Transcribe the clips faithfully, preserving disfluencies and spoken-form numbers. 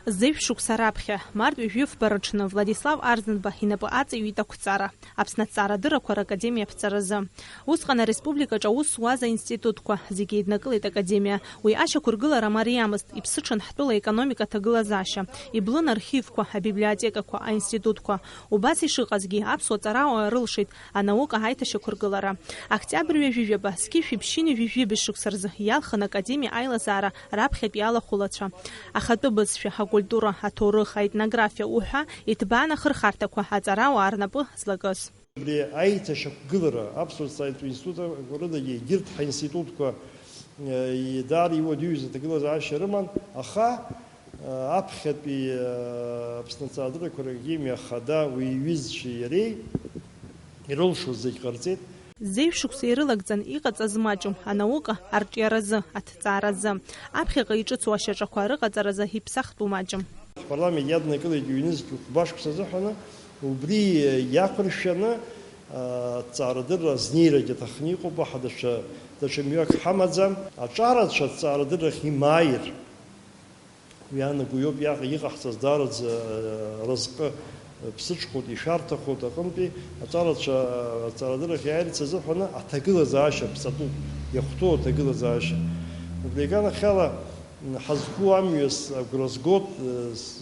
Зеижә шықәса раԥхьа, мартәи жәыфба рыҽны Владислав Арӡынба инапы аҵаҩит ақәҵара, Аԥсны аҭҵаарадыррақәа ракадемиа аԥҵаразы. Усҟан ареспубликаҿы аус зуаз аинститутқәа зегьы еиднакылеит академиа. Уи ашьақәыргылара мариамызт, иԥсыҽын ҳтәыла аекономика аҭагылазаашьа, иблын архивқәа, абиблиотекақәа, аинститутқәа. Убас ишыҟазгьы, аԥсуа ҵарауаа рылшеит анаука аиҭашьақәыргылара. Октиабр ҩажәижәаба, зқьи жәшәи ԥшьынҩажәи жәибжь шықәса рзы иалхын академиа аилазаара раԥхьатәи алахәылацәа. Ахатәы бызшәа, акультура, аҭоурых, аетнографиа уҳәа иҭбаан ахырхарҭақәа аҵарауаа рнапы злакыз. Абри аиҭашьақәгылара аԥсуа ҵаҩтә институт рыдагьы егьырҭ ҳаинститутқәа, э, даара иуадаҩыз аҭагылазаашьа рыман, аха, э, аԥхьатәи, э, Аԥсны аҵаарадыррақәа ракадемиа ахада уи иҩызцәеи иареи ирылшоз зегь ҟарҵеит. Зеижә шықәса ирылагӡан иҟаҵаз маҷым, анаука арҿиаразы, аҭҵааразы, аԥхьаҟа иҿыцу ашьаҿақәа рыҟаҵаразы иԥсахтәу маҷым. Ҳпарламент иаднакылеит ҩнызқь хәба шықәса азыҳәаны, убри иақәыршәаны, аҭҵаарадырра азнеирагьы аҭахны иҟоуп, аха даҽа, даҽа мҩак ҳамаӡам. Аҿарацәа аҭҵаарадыррахь имааир, уи анаго иоуп иаҟ-, иҟаҳҵаз даараӡа, э, разҟы, э, ԥсыҽхоит, ишәарҭахоит аҟынтәи аҿарацәа, э, аҵарадыррахь иааирц азыҳәаны аҭагылазаашьа ԥҵатәуп, иахәҭоу аҭагылазаашьа. Убри аганахьала, м, ҳазқәу амҩас агәра згоит, э, с-,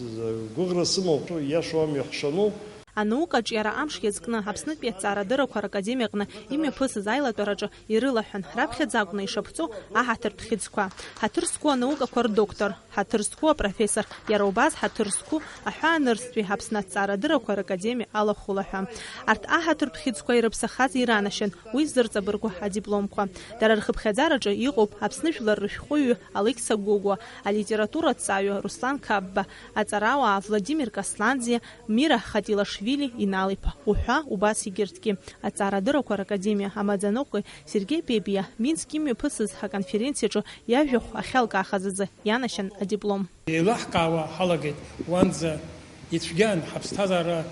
гәыӷра сымоуп, иашоу амҩа ҳшану. Анаука аҿиара амш иазкны Аԥснытәи аҭҵаарадыррақәа ракадемиаҟны имҩаԥысыз аилатәараҿы ирылаҳәан, раԥхьаӡа акәны ишаԥҵоу аҳаҭыртә хьыӡқәа. Ҳаҭыр зқәу анаукақәа рдоктор, ҳаҭыр зқәу апрофессор, иара убас ҳаҭыр зқәу аҳәаанырцәтәи Аԥсны аҭҵаарадыррақәа ракадемиа алахәылаҳәа. Арҭ аҳаҭыртә хьыӡқәа ирыԥсахаз иранашьан уи ззырҵабыргуа адипломқәа. Дара рхыԥхьаӡараҿы иҟоуп Аԥсны жәлар рышәҟәыҩҩы Алықьса Гогәуа, алитератураҭҵааҩы Руслан Қапба, аҵарауаа Владимир Касланӡиа, Мира Хатилашвили, Инал-иԥа уҳәа убас егьырҭгьы. Аҭҵаарадыррақәа ракадемиа амаӡаныҟәгаҩ Сергеи Бебиа Минск имҩаԥысыз аконференциаҿы иажәахә ахьалкаахаз азы ианашьан адиплом. Еилаҳкаауа ҳалагеит, уанӡа ицәгьан ҳаԥсҭазаара,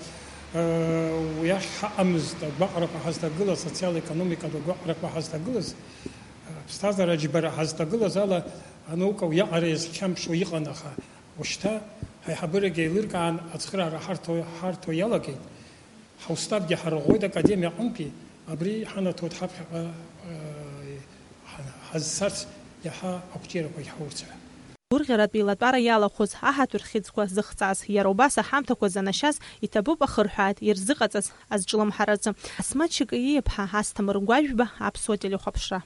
э, уи ахь ҳаҟамызт, агәаҟрақәа ҳазҭагылаз, асоциал-економикатә агәаҟрақәа ҳазҭагылаз, аԥсҭазаара аџьбара ҳазҭагылаз ала, анаука уиаҟара иазхьамԥшуа иҟан, аха уажәшьҭа ҳаиҳабырагьы еилыркаан ацхыраара ҳарҭо, ҳарҭо иалагеит. Ҳаустабгьы ҳарӷәӷәеит академиа аҟынтәи, абри ҳанаҭоит ҳаԥхьаҟа, э, ҳа-, ҳазцарц иаҳа ақәҿиарақәагь ҳаурц ҳәа. Гәырӷьаратә еилатәара иалахәыз аҳаҭыр хьыӡқәа зыхҵаз, иара убас аҳамҭақәа занашьаз иҭабуп ахырҳәааит ирзыҟаҵаз азҿлымҳаразы. Асмаҭ Шьакаиа-иԥҳа, Асҭамыр Гәажәба, Аԥсуа телехәаԥшра.